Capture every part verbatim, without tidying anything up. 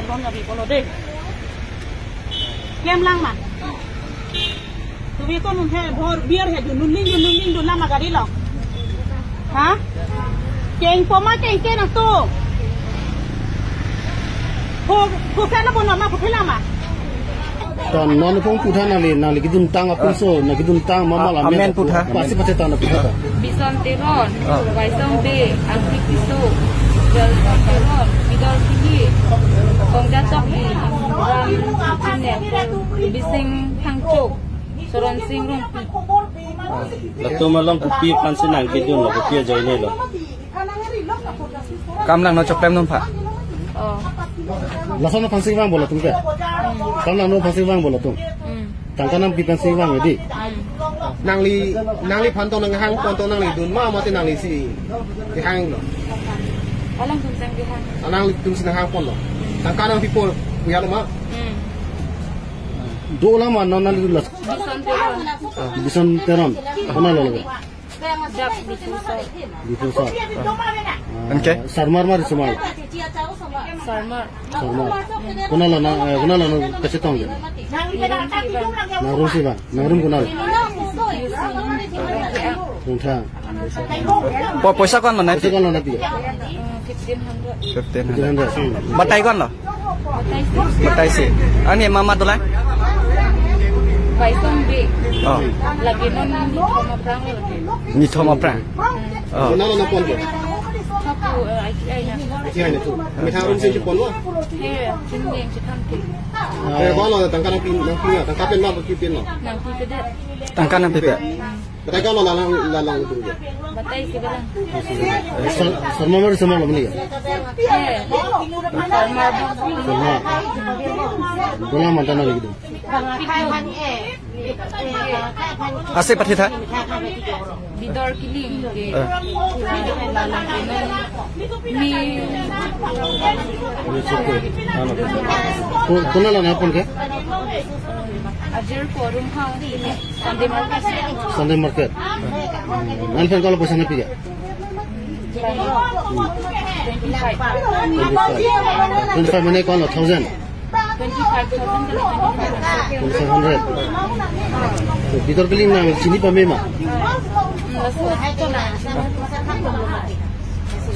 Kon jabi polo de. Klem lang ma. Tumi konun he bor biar he dun, nunling dun, nunling dun lama gari lo. Ha? Keng poma keng keng nang tu. Ho, ho kana bono ma puthe lama. Ton non pong putha nangli, nangli kedun tang apun so, nang kedun tang mama la amen putha. Pasi pasi tang putha ta. Bison Teron, Ah. Waisong Bey, Angtik Tisso, Gelson Teron, Bidor Kili, Songja Tokbi, Ram Chine, Bising Thangcho, Soron Sing Rongpi. Latum along kopi aphansi nang kedun lo, kopi ajoine lo. Kam nangno choklem non pha. Oh. Lason aphansi vang bolo tum ke. Kam nangno aphansi vang bolo tum. Hmm. Tangka nangpi aphansi vang edi. Hmm. Nangli, nangliphan to nanghang pon to nangli dun ma mate nangli si kehang lo. Alangtum seng kehang. Nanglitum si nanghang pon lo. Tangka nangpipo kuya lo ma. Hmm. Do lama non nangli dun las. Bison Teron. Bison Teron. Kona lo lagi. Dak Diphu so. Diphu so. Anke? Sarmar ma risomar? Sarmar. Sarmar. Kona lo nang, eh, kona lo nang kachetong ke? Nang room si ba? Nang room kona lo? Rungthang. Po-, poisa ko-an lo nangpi? Poisa ko-an lo nangpi? Fifteen hundred. Fifteen hundred. Batai ko-an lo? Batai si. Batai si. Ani mama dolang? Waisong Bey. Oh. Lagi non nithom aphrang lagi. Nithom aphrang. Hmm. Oh. Kona lo nangpon ke? Kapu, eh, I T I na. I T I na tu. Methang room si chepon lo? He, chini yang chitham ti. Eh, ko-an lo tangka nangpi, nangpi ya, tangka pen ma, kopi pen lo? Nangpi pe det. Tangka nangpi pe. Hmm. Batai ko-an lo lalang, lalang itu ya. Batai si balang. Sar-, Sarmar ma risomar lo meli ya? Eh, Sarmar. Sarmar. Dolang manta nangli kedun? Ase pathe tha? Bidor Kili ke. Eh. Lalang ke non. Mi. Ko-, kona lo nangpon ke? Ajir forum ha. Sunday market. Sunday market. Nangphan ko-an lo poisa nangpi ke? Twenty-five. Twenty-five. Twenty-five mane ko-an lo thousand? Twenty-five thousand kali twenty-five. Twenty-five hundred. To, Bidor Kili nang chini pame ma? Hmm, laso.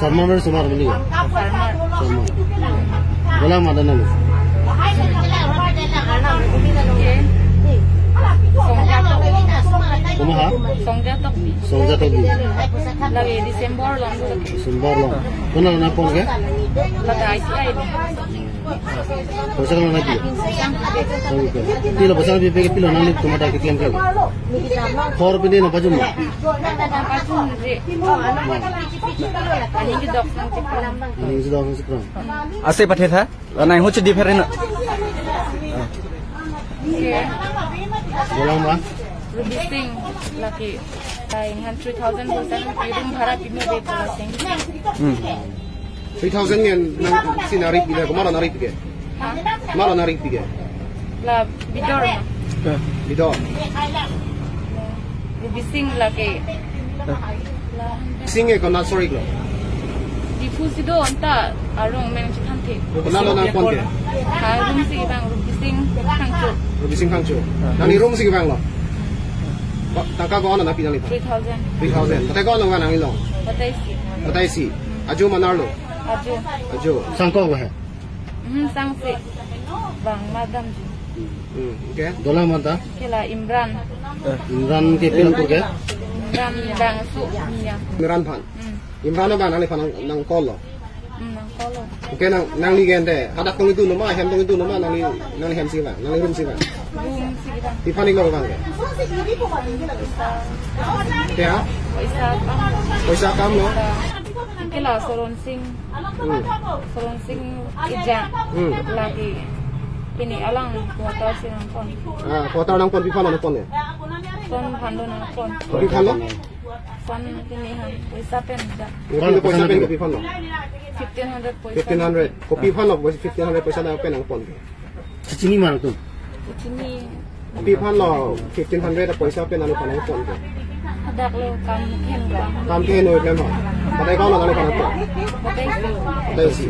Sarmar ma risomar meli? Sarmar. Sarmar. Dolang manta nangli? Songja Tokbi. Komat ha? Songja Tokbi. Songja Tokbi. Lagi December lo. December lo. Kona lo nangpon ke? Lata I T I lo. Poisa ko-an lo nangpi? Pilo poisa nangpipe ke, pilo nanglitum ta keklem ke? Hor pini nangpajun ma? Pajun je. Aning kedok nangchepon. Aning kedok nangchepon. Ase pathe tha? Nang huchi di pherin na. Oke. Dolang ma? Ruby Singh lagi. Lain han three thousand percent room bhara pimo be pura sing. Hmm. Three thousand ngen nangsi nangri pila, komat lo nangri pike? Ha? Komat lo nangri pike? La Bidor ma. Eh. Bidor. Ruby Singh lagi. Eh. Singh e kona, sorry lo. Diphu si do anta arong mena chitham the. Kona lo nangpon ke? Ha, room si vang Ruby Singh Thangcho. Ruby Singh Thangcho. Nangli room si vang lo? Ba, tangka ko-an lo nangpi nangli? Three thousand. Three thousand. Batai ko-an lo nangli lo? Batai si. Batai si. Ajo ma nar lo? Ajo. Ajo. Sangkok lo he? Hmm, sangsi. Bang madam ji. Hmm, oke. Dolang manta? Kela Imran. Eh, Imran ke pil ke? Imran bang su niya. Imran phan. Hmm. Imran abang nangli phan nang, nang call lo? Hmm, nang call lo. Oke, nang, nangli gente. Hadak tong itu nama, hem tong itu nama, nangli, nangli hem si vang, nangli room si vang. Room si vang. Pi aphan ik lo vang ke? Ya? Poisa kam. Poisa kam lo? Kela Soron Singh. Hmm. Soron Singh Ija. Hmm. Lagi. Pini alang quarter si nangpon. Ah, quarter nangpon, pi aphan lo nangpon ya? Son phan lo nangpon. Pi aphan lo? Son pini han poisa pen ja. Pini poisa pen pi aphan lo? Fifteen hundred poisa. Fifteen hundred. Kopi aphan lo fifteen hundred poisa nangpen nangpon? Chini ma nangtum? Chini. Pi aphan lo fifteen hundred poisa pen nangphan nangpon? Hadak lo kam kehen kam. Kam kehen lo klem ho. Batai ko-an lo nangphan nangpon? Batai si. Batai si.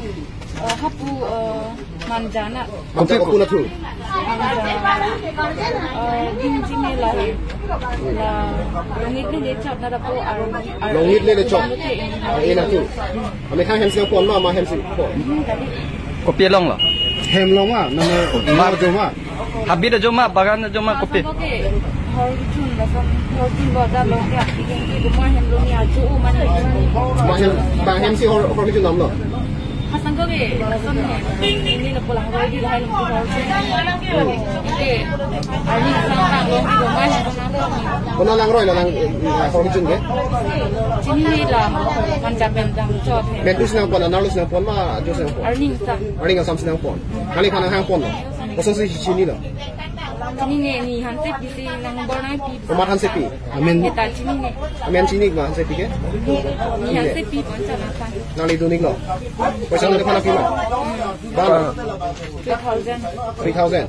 Eh, hapu, eh, Manja na. Manja kopi na thu? Manja, eh, Bhingjine la he. La Rongit le le chot na dapo ar, ar Rongit le le chot. Ar e na thu. Amekhang hem si pon ma, ma hem si pon. Hmm, tadi. Kopi along lo? Hem along ma, nama ma jo ma. Habit ajo ma, bagan ajo ma, kopi? Hasang ke hor kejun, lason hor kejun lo, da lo ke api keng ke, ma hem lo ni ajo, ma ni. Ma hem, ba hem si hor, hor kejun nam lo? Hasang ke, lason ni, ini lo pulang roi di lahai lo hor kejun. Ke, ani sang kang lo, di ma hem lo nam lo. Kona langroi lo, lang, eh, hor kejun ke? Chinine la, Manja pen dam chot he. Pen thu si nangpon, anerlo si nangpon ma, ajo si nangpon? Arni asam. Arni asam si nangpon. Nangliphan nanghang pon lo? Kosonsi chinilo? Chinine, ne Hansepi si nang bor nangpi. Komat Hansepi? Amen. Neta chinine. Amen chini ma Hansepi ke? Ne Hansepi pon chana kan. Nangli dun-iklo? Paisa nangliphan nangpi ma? Bang? Three thousand. Three thousand.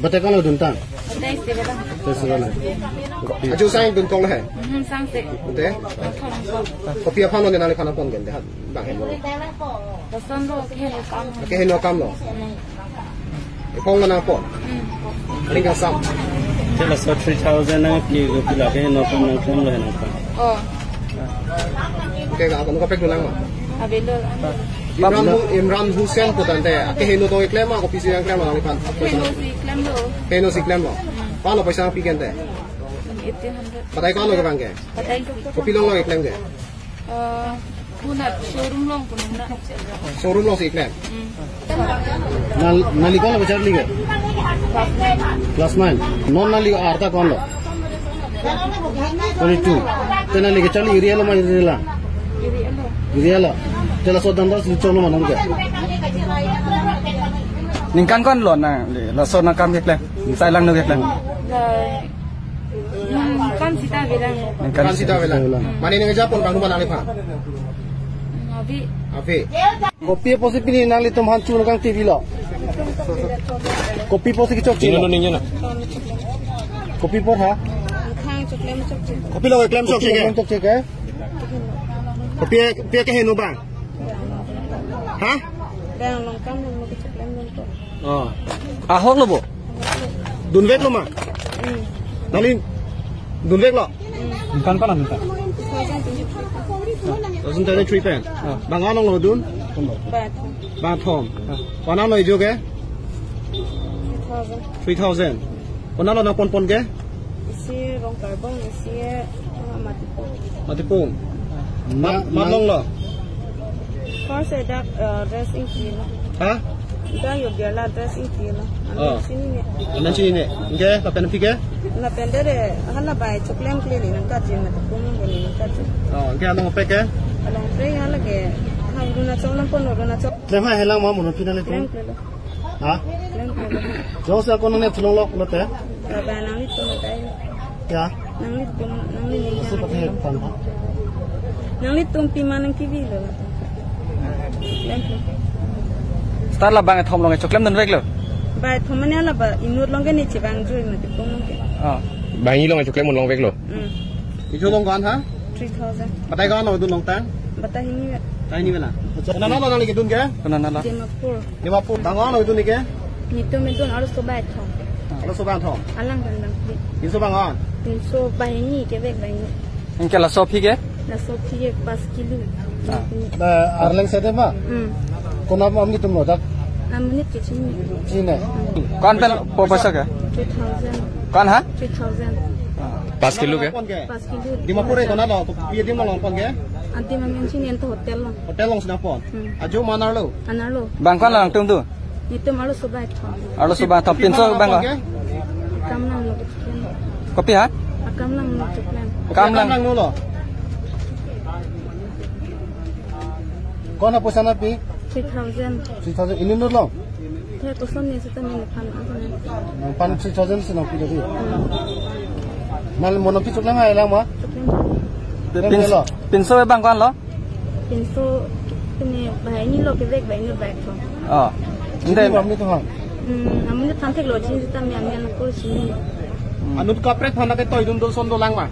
Batai ko-an lo duntang? Batai isi batai. Batai isi batai. Ajo sang dunkok lo he? Hmm, sangse. Ante? Kopi aphan lo ne nangliphan nangpon ke, de ha, bang hem lo? Lason lo, keheno akam. Keheno akam lo? Hmm. Ephong lo nangpon? Hmm. Arni asam. Te laso three thousand nangpi, kopi lo keheno akam nangpon lo, nangpon? Oh. Oke, ka, ako, kaprek dolang ma? Avelo. Imran Hu-, Imran Hussain pu tangte, keheno tong keklem ma, kopisi nangklem ma nangliphan? Keheno si klemlo. Keheno si klemlo. Hmm. Ko-an lo paisa nangpi ke ante? Eighteen hundred. Batai ko-an lo kevang ke? Batai. Kopi along lo keklem ke? Eh, puna showroom along puna na. Showroom along si keklem? Hmm. Nang, nangli ko-an lo kacharli ke? Class nine. Non nangli arta ko-an lo? Twenty-two. Te nangli kacharli iri alo ma iri lang? Iri alo. Iri alo. Te laso danda si cholo ma nang ke? Ningkan ko-an lo nangli, laso nangkam keklem? Sai lang no keklem? Eh, ningkan sita avelang. Ningkan sita avelang. Mane nangkejapon bang ma nangliphan? Ave. Ave. Kopi apotsi pini nanglitum aphan chunang kangti pilo? Kopi apotsi kechok chilo? Nino, nino, nino. Kopi apot ha? Khang choklem chokche. Kopi lo keklem chokche ke? Kopi keklem chokche ke? Kopi, kopi keheno bang? Ha? Bang along kam along kechoklem along ko. Oh. Ahok lo bo? Dunveklo ma? Hmm. Nangli dunveklo? Hmm. Ningkan ko-an ningkan? Two thousand twenty-three pen. Ah. Bang ko-an lo dun? Bang thom. Bang thom. Ah. Ko-an lo ejo ke? Three thousand. Three thousand. Ko-an lo nangponpon ke? Isi Rongkarbong, isi, ah, Matipung. Matipung. Ma-, ma-, malong lo? First, eh, dak, eh, dress ingkilo. Ha? Dak yo gela dress ingkilo. Oh. Amen chinine. Amen chinine. Anke, lapen aphi ke? Lapen dere, hala bai choklemkle ne nangkatji, Matipung along ne nangkatji. Oh, anke along pek ke? Along pek hala ke. Ha, Arunachal nangpon, Arunachal. Klem ha helang ma mono finale tu? Klemklelo. Ha? Klemklelo. Jongsi ako nangne thulong lok lote? Baba nanglitum atai. Ya. Nanglitum, nangli ningkan. Masi pathe pan ha? Nanglitum pima nangkivilo. Klemkle. Seta la bang thom along choklem dunveklo? Bang thom mane la ba inut along ke ne chevang jui Matipung along ke. Ah. Bang ini along choklem dunveklo? Hmm. Ijo along ko-an ha? Three thousand. Batai ko-an lo dun longtang? Batai hini ave. Batai hini ave na. Kona na lo nangli kedun ke? Kona na lo? Dimapur. Dimapur. Bang ko-an lo kedun ke? Netum kedun arloso bang thom. Arloso bang thom. Alang kan bang pli. Pinso bang ko-an? Pinso bang hini kevek bang hini. Anke laso aphi ke? Laso aphi ke pas kilo. Ah. Ba arleng sede ma? Hmm. Kona ma amonit atum lo dak? Amonit ke chinine. Chinine. Hmm. Ko-an pen po paisa ke? Three thousand. Ko-an ha? Three thousand. Ah. Pas kilo ke? Pas kilo. Dimapur e konat lo, pi adim lo pon ke? Adim amen si nento hotel lo. Hotel along si nangpon. Hmm. Ajo ma anerlo? Anerlo. Bang ko-an lo nangtum tu? Netum arloso bangkethom. Arloso bangkethom. Pinso bang ko? Akam nanglo kechikan. Kopi ha? Akam nanglo kechikan. Akam nang. Akam nanglo. Ko-an apoisa nangpi? Three thousand. Three thousand. Inut lo? Three thousand ni sita ni pan. Nangpan three thousand si nangpi tadi. Hmm. Nangli mo nangpi choklang hai lang ma? Choklang. Pin-, pinso bang ko-an lo? Pinso, pini banghini lo kevek, banghini bangkethom. Oh. Chini then bang ni tuhan. Hmm, amun than thek lo chini sita mi amen ko chini. Anut kaprek aphan ke toidun dul son dolang ma?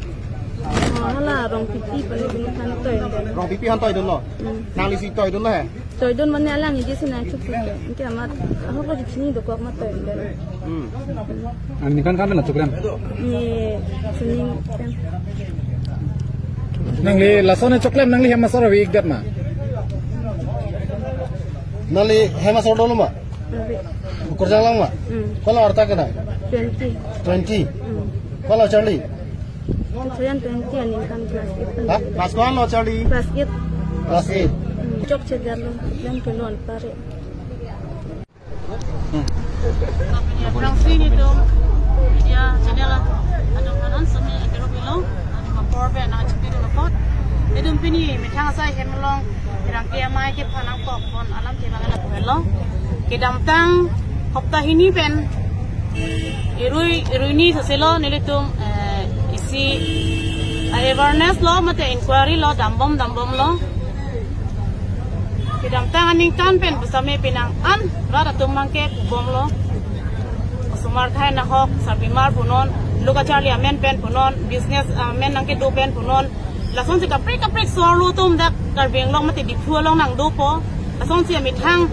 Oh, hala Rongpipi pale bin aphan toidun. Rongpipi aphan toidun lo? Hmm. Nangli si toidun lo he? Toidun mane alang iji si nangchok ke. Anke amat, ahok lo chini dokok amat toidun. Hmm. Aningkan kam na choklang? Ni chini kan. Nangli lason choklang nangli hem asor ave ik det ma? Nangli hem asor dolo ma? Ave. Kurjang lang ma? Hmm. Ko-an arta ke nang? Twenty. Twenty. Hmm. Ko-an charli? Two thousand twenty aningkan class eight. Ha? Class ko-an lo charli? Class eight. Class eight. Hmm. Chokche det lo, yang kelon pare. Aphrangsi netum media channel atum aphan semi akerok ilong, atum apor pen nangchipidun apot. Netum pini methang asai hem along, pherangke amei kephan nangkokpon alam ke bang lapu helo. Kedamtang hopta hini pen, irui, irui ni soselo nelitum, eh, isi, eh, awareness lo, mate inquiry lo, dambom, dambom lo. Kedamtang aningkan pen pusitame penang an rat atum abangke pubom lo. Osomar thai nahok, sarpimar punon, lo kacharli amen pen punon, business amen nangkedo pen punon. Lasonsi kaprek kaprek sor lo atum dak Karbi Anglong mate Diphu along nangdopo. Lasonsi amethang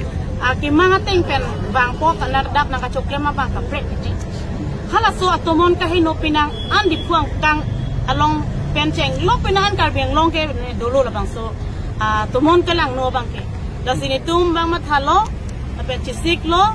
akemang ateng pen vangpo, konat dak nangkachoklem abang kaprek kiti. Halaso atomon kaheno penang an Diphu angkang along pen chenglok penang an Karbi Anglong ke dolo labangso atomon kelangno abangke. Lasi netum bang mathalo, lapen chesiklo,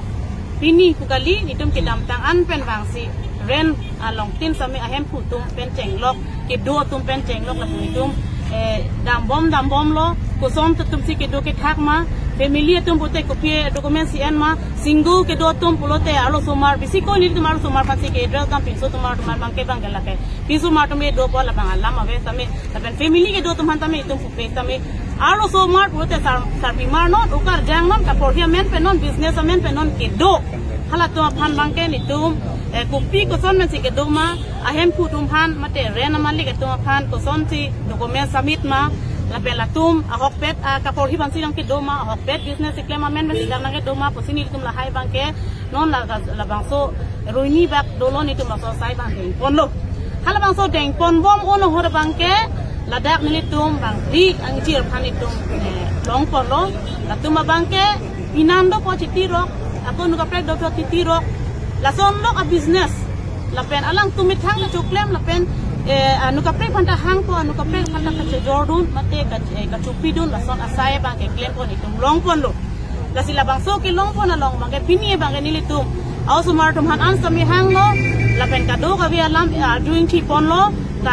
pini pu kali, netum kedamtang an pen vangsi rent along tin sami ahemphu atum pen chenglok, kedo atum pen chenglok, lapen netum, eh, dambom, dambom lo, koson atumsi kedo kethak ma, family atum pute kopi document si en ma, single kedo atum pulote arlosomar, bisi ko netum arlosomar aphansi ke address dam, pinso atum arlosomar abangke bang ke lake. Pinso atum kedo pu labang alam ave tame, lapen family kedo atum aphan tame itum pupe tame. Arlosomar pulote sar, sarpimar non, okarjang non, kaporhi amen pen non, business amen pen non kedo. Halatum aphan abangke netum, eh, kopi koson pensi kedo ma, ahemphu atum aphan, mate rent amalik atum aphan, kosonsi document submit ma, lapen latum ahokpet, ah, kaporhi aphansi nangkedo ma, ahokpet business keklem amen pensi dak nangkedo ma, pusi netum lahai abangke, non la, labangso rui ni bak dolo netum laso asai abang dengponlo. Halabangso dengponbom ono ahut abangke ladak nelitum bang di angjir aphan netum, eh, longponlo. Latum abangke pinan dopo chitirok, ako anu kaprek dopo chitirok. Lason lok a-business. Lapen alangtum methang kachoklem lapen, eh, anu kaprek aphanta hangpo, anu kaprek aphanta kachejordun, mate ka, eh, kachopidun, lason asai abangke klempo netum longponlo. Lasi labangso kelongpon along abangke pini abangke nelitum aosomar atum aphan an sami hanglo, lapen kadokave alam, eh, arju ingthi ponlo,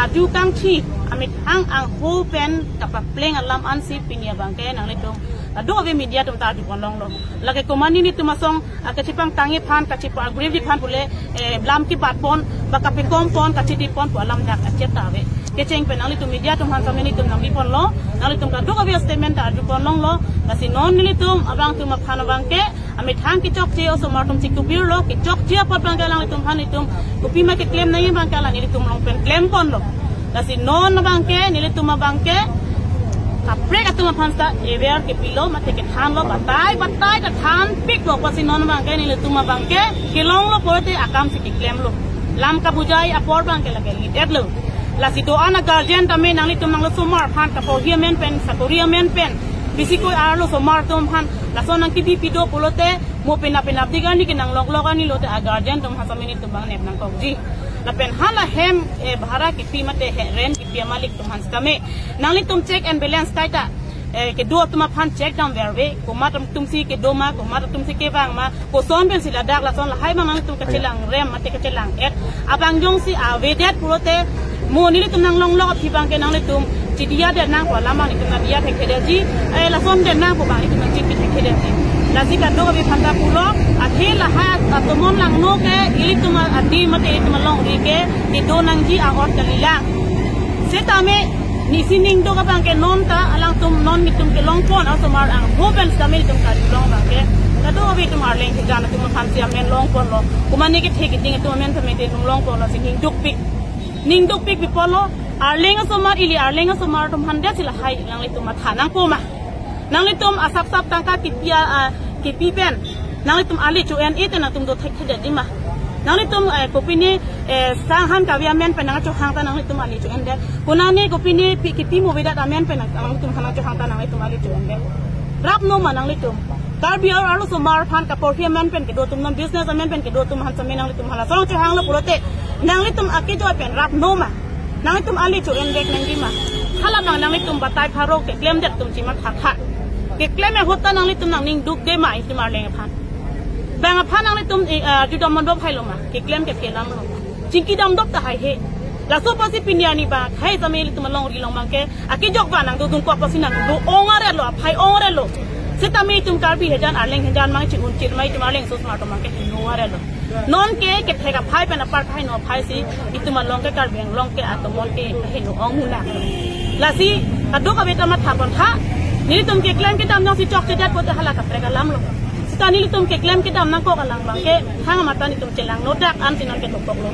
arju kangthi, amethang angho pen kapapleng alam ansi pini abangke nanglitum kadokave media atum ta arju ponlonglo. Lake komatne netum asong, ah, kachepangtangji aphan, kachepang-agree ji aphan pule, eh, lam kebatpon, ba kapikompon, kachedipon pu alam dak achet ta ave. Kecheng pen nanglitum media atum aphan sami netum nangbiponlo, nanglitum kadokave statement ta arjuponlonglo, lasi non nelitum abangtum aphan abangke, amethang kechokche osomar atum chikubirlo, kechokche apot abangke alanglitum aphan netum kopima keklem nangji abangke alang nelitum along pen klemponlo. Lasi non abangke, nelitum abangke, kaprek atum aphan ta aware kepilo, mate kethanlo, batai, batai, kethanpiklo, pusi non abangke, nelitum abangke, kelonglo pulote akamsi keklemlo. Lam kabujai apor abangke lake ledetlo. Lasi do-an a-guardian tame nanglitum nanglosomar aphan kaporhi amen pen, sakori amen pen, bisi ko arlosomar atum aphan, lason nangkebi pido pulote, mo penap penapdik arni kenangloklok arni lote a-guardian atum aphan sami netum abang nep nangkokji. Lapen hala hem, eh, bhara kipi mate he rent kipi amalik atum aphan sitame, nanglitum check and balance kaita, eh, kedo atum aphan check dam verve, komat atumsi kedo ma, komat atumsi kevang ma, koson pensi ladak lason lahai abang nangtum kachelang rem mate kachelang et abang jongsi avedet pulote, Mo nelitum nanglonglok aphi abangke nanglitum chidiya det nangpo, alam abang nelitum nangdiya thekthedetji, eh, lason det nangpo abang nelitum nangchipi thekthedetji. Lasi kadokave aphanta pulo, athe lahai atomon langno ke ilitum a-, adim mate ilitum alongri ke kedo nangji a-ot kalilang. Setame nesi ning duk abangke non ta alangtum non nelitum kelongpon asomar angho pen setame nelitum Karbi Anglong abangke kadokave itum Arleng Hejan atum aphansi amen longponlo. Komatne kethe keding atum amen tame te nung longponlo si ning dukpik. Ning dukpik pi apotlo, Arleng asomar, ili Arleng asomar atum aphan det si lahai nanglitum matha nangpo ma? Nanglitum asap sap tangka kipi a, a, kipi pen nanglitum ali cho-en-e te nangtum do thekthedetji ma? Nanglitum, eh, kopine, eh, sang han kave amen pen nangchohang ta nanglitum ali cho-en det? Konane kopine pi, kipi mo avedet amen pen nangtum han nangchohang ta nanglitum ali cho-en det? Rapno ma nanglitum? Karbi ar-, arlo osomar aphan kaporhi amen pen kedo atum, non business amen pen kedo atum aphan setame nanglitum hala asong chohanglo pulote nanglitum akejoi pen rapno ma? Nanglitum ali cho-en vek nangji ma? Hala abang nanglitum batai pharo keklemdet atum chimatha tha. Keklem ahut ta nanglitum nangning dukde ma itum Arleng aphan? Bang aphan nanglitum, eh, ah, judam mandop hailo ma? Keklem ke phelam lo. Chingki damdop ta haihe. Laso apotsi pini arni abang hai setame ilitum alongri along abangke akejok abang nangdodun kok apotsi nangdo ong arelo, aphai ong arelo. Setame itum Karbi Hejan, Arleng Hejan abang chi-un chit ma itum Arleng osomar atum abangke heno arelo. Non ke kethek aphai pen apar kaheno aphai si itum along ke Karbi Anglong ke atomon ke heno ong muna. Lasi kadokave ta mathapon tha. Nelitum keklem kedam nangsi chokchedet pote hala kaprek alam lo. Seta nelitum keklem kedam nangkok alang abangke thang amata nelitum chelangno dak ansi non ke dokoklo.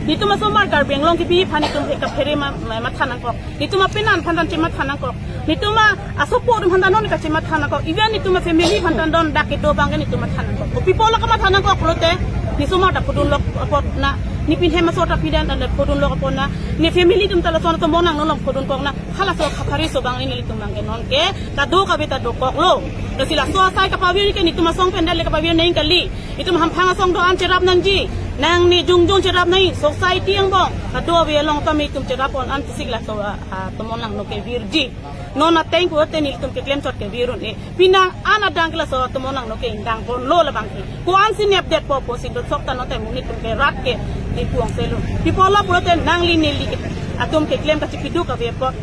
Nelitum asomar Karbi Anglong kebi aphan nelitum ke kaphere ma, ma, matha nangkok. Nelitum apenan aphan ta chimatha nangkok. Nelitum a asopo atum aphan ta non kachimatha nangkok. Even nelitum a family aphan ta non dak kedo abangke nelitum matha nangkok. Kopi apotlo kamatha nangkok pulote, ne osomar ta phodunlok apot na, ne pinhem aso ta piden ta phodunlok apot na, ne family atum ta lason atomon langno along phodunkok na, halaso kaphari aso abang nelitum abangke non ke kadokave ta dokoklo. Lasi laso asai kapavir ke nelitum asong pen det le kapavir nangji kali. Itum hamphang asong do-an cherap nangji. Nang ne jongjong cherap nangji. Society angbong kadokave along tame itum cherap-on an tisik laso a, a, atomon langno kevirji. Non ateng pulote nelitum keklem chot kevir un-e. Penang an adang ke laso atomon langno ke ingdangponlo labangke. Ko-ansi nepdetpo pusi dosok ta non tame nelitum ke rat ke dipuang selo. Pi apotlo pulote nangli neli ke atum keklem kachipiduk ave apot.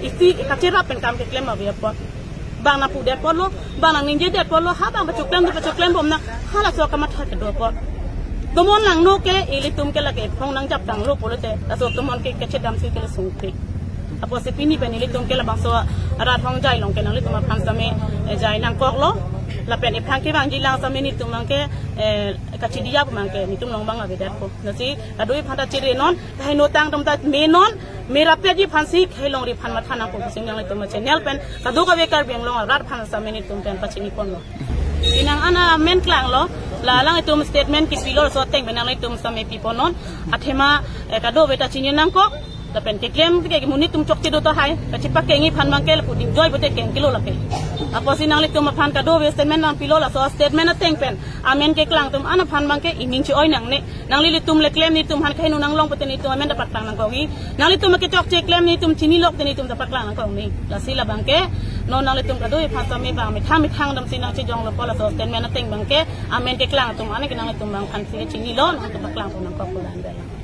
Isi kacherap pen kam keklem ave apot. Bang nangpudetpolo, bang nangningjedetpolo, ha bang pachoklem do pachoklembom na, halaso kamatha kedo apot. Atomon langno ke ilitum ke lake phong nangjap tanglo pulote, laso atomon ke kachedam si ke le sungpik. Apotsi pini pen ilitum ke labangso arat Hongjai along ke nanglitum aphan setame, eh, jai nangkoklo. Lapen ephan kevangji alang setame nelitum abangke, eh, kachidiya abangke nelitum along abang avedetpo. Lasi kadokave aphanta chiri non, kaheno tang atum ta me non, me rapetji aphansi kelongri aphan matha nangkok pusi nanglitum channel pen kadokave Karbi Anglong arat aphan setame nelitum pen pachiniponlo. Penang an amen klanglo, la alanglitum statement kipilo laso ateng pen nanglitum setame piponnon, athema, eh, kadokave ta chini nangkok, lapen keklem ke monit atum chokche do tahai, kachipakengji aphan abangke lapu ding joi bote kengkelo lake. Apotsi nanglitum aphan kadokave statement nangpilo laso statement ateng pen amen keklang atum an aphan abangke ining che-oi nangne. Nanglitum le klem nelitum aphan kaheno nanglong pote nelitum amen ta paklang nangkokji. Nanglitum kechokche klem nelitum chinilok te nelitum ta paklang nangkokji. Lasi labangke non nanglitum kadokave aphan setame bang methang methang damsi nangchejonglo pu laso statement ateng abangke amen keklang atum an ke nanglitum abang aphansi chinilo, nangtum paklang pon nangkok pu dan bela.